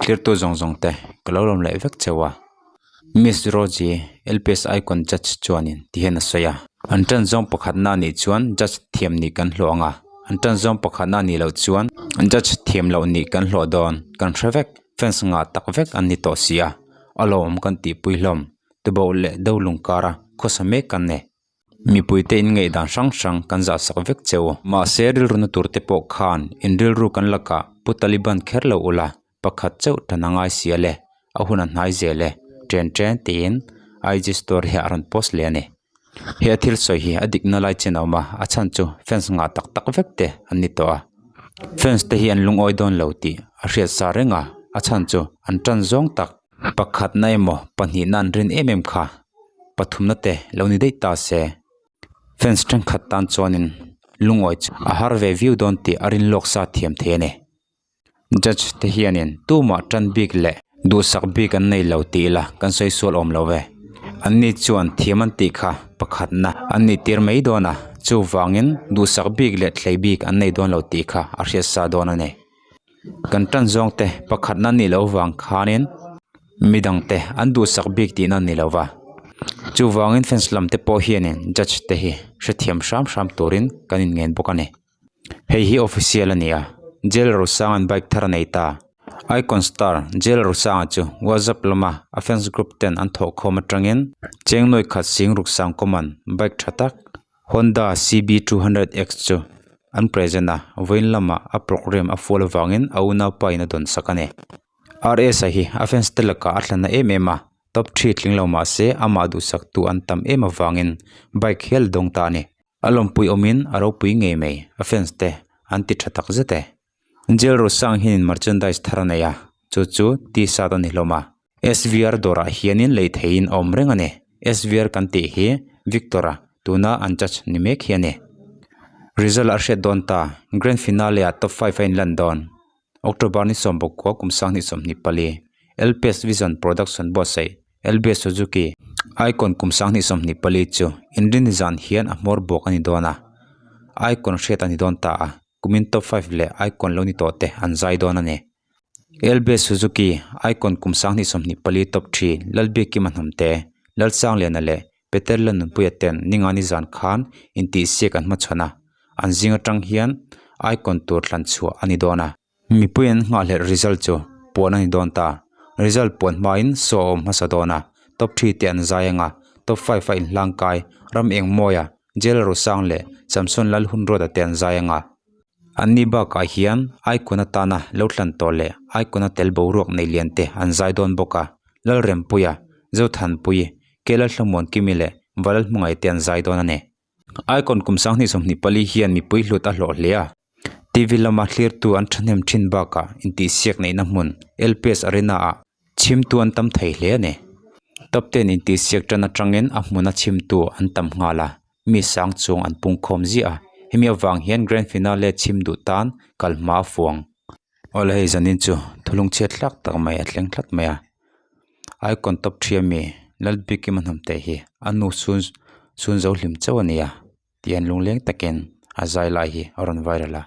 Thlirtu zawng zawng te ka lo lawm leh vek cheu a. Miss Rosie, LPS Icon Judge chuanin ti hian a sawi a. An tan zawng pakhatna anih chuan Judge thiam nih kan hlawh ang a, an tan zawng pakhatna anih loh chuan Judge thiam loh nih kan hlawh dawn, kan hre vek, fans ngah tak vek an ni tawh si a, a lawmawm kan tihpui hlawm, tuboh leh do lungkara khawsa mek kan ni. Mipuite in ngaihdan hrang hrang kan zahsak vek che u. Mahse rilruna turte pawh khan in rilru kan lakah Pu Taliban kher lo ula, pakhat chauh tan a ngai sia le, a hun a hnai zel e, chen chen tiin IG story ah a rawn post leh a ni. He a thil sawi hi a dikna lai chen a awm a, a chhan chu fans ngah tak tak vek te an ni tawh a. Fans te hi an lungawi dawn lo tih a hriat sa reng a, a chhan chu an tan zawng tak Pakhatna emaw pahnihna an rin em em kha pathumna te lo ni daih ta se fans thenkhat tan chuanin lungawi chu a har ve viau dawn tih a rin lawk sa thiam thei a ni. Judge te hianin tumah tan bik leh duhsak bik an nei lo tih ila kan sawi sual awm lo ve. Anni chuan thiam an tih kha pakhatna an nih tir mai dawn a, chuvangin duhsak bik leh thlei bik an nei dawn lo tih kha a hriat sa dawn a ni. Kan tan zawng te pakhatna nih loh vang khanin midang te an duhsak bik tihna a ni lo va, chuvangin fans lam te pawh hianin judge te hi hrethiam hram hram turin kan inngen bawk a ni. Hei hi official a ni a, Jail Rosanga bike thar a nei ta. Icon star Jail Rosanga chu WhatsApp lama a fans group ten an thawhkhawm atangin cheng nuai khat sing ruk sang kawman bike tha tak Honda CB 200X chu an present a, vawiin lamah a programme a fual avangin a unaupa in a dawn sak a ni. RS a hi a fans te lakah a thlan na em em a, top three tling lo mah se amah duhsak tu an tam em avangin bike hial dawng ta a ni. A lawmpui awmin a ropui ngei mai, a fans te an ti tha tak zet e. Jail Rosang hianin merchandise thar a nei a, chu chu t-shirt a ni hlawm a. SVR dawrah hianin lei theihin a awm reng a ni. SVR kan tih hi Victor-a tuna an judge ni mek hi a ni. Result a hriat dawn ta, Grand Finale ah top 5 a inlan dawn. October ni 19 kum 2024, LPS Vision Production buatsaih LBS Suzuki Icon kum 2024 chu inrin zan hian a hmawr bawk a ni dawn a, Icon hriat a ni dawn ta a, kumin top 5 leh Icon lo ni tawh te an zai dawn a ni. LB Suzuki Icon kum 2024 top 3 Lalbiakima Hnamte, Lalsangliana leh Peter Lalnunpuia ten Ningani zan khan intihsiak an hmachhawn a, an zing atang hian Icon tur thlan chhuah a ni dawn a. Mipui an nghahhlelh result chu puan a ni dawn ta. Result puan hmain saw a awm hmasa dawn a, top 3 te an zai anga, top 5 a inhlangkai Ram Engmawia, Jail Rosang leh Samson Lalhunruata te an zai anga. Anni bakah hian Icon atana lo thlan tawh leh Icon a tel boruak nei lian te an zai dawn bawk a, Lalrempuia, Zothanpui, Kelalhlamuankimi leh Valalhmungai te an zai dawn a ni. Icon kum 2024 hian mipui hlut a hlawh hle a, TV lama thlirtu an thahnem thin bakah intihsiak neihna hmun LPS Arena ah chhimtu an tam thei hle a ni. Top ten intihsiak tan atangin a hmuna chhimtu an tam nghal a, mi sang chung an pungkhawm ziah a, hemi avang hian grand finale chhim duh tan kal hma a fuang. Awle hei zanin chu thulung chhiat hlak tak mai a thleng tlat mai a, icon top 3 ami Lalbikima hnamte hi a nu sun sun zo hlim chauh a ni a tih an lungleng takin a zai lai hi a rawn viral a,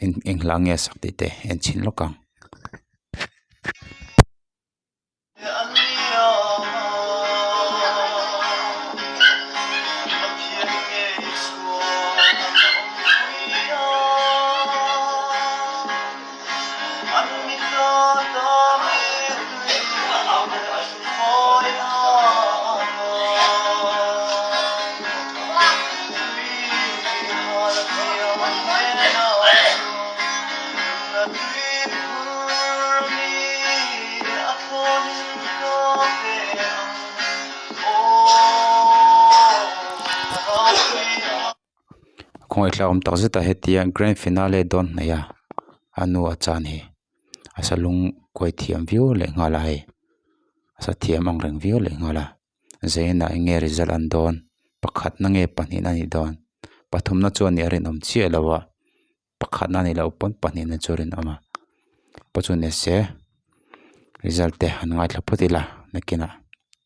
eng hla nge a sak tih te en chhin lawk ang. Khawngaih hlauhawm tak zet a hetia grand finale dawn hnaih a a nu a chan hi a salung kuai thiam viau leh nghal a hei a sa thiam ang reng viau leh nghal a zainah eng nge result an dawn pakhatna nge pahnihna a nih dawn pathumna chuan nih a rinawm chiah lo a. Pakhatna a nih loh pawn pahnihna chu a rinawm a pawh chu ni se result te han ngaithla phawt ila nakinah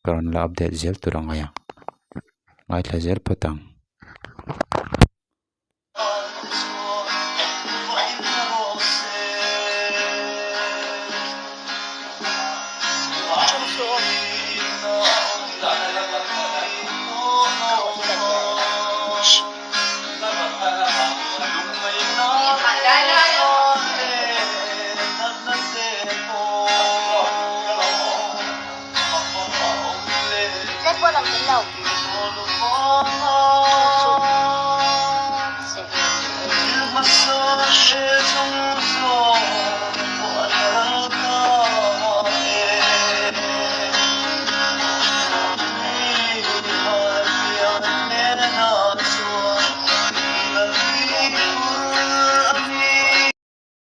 ka rawn la update zel tur a ngai ang ngaithla zel phawt ang. pawh a lang tel lo.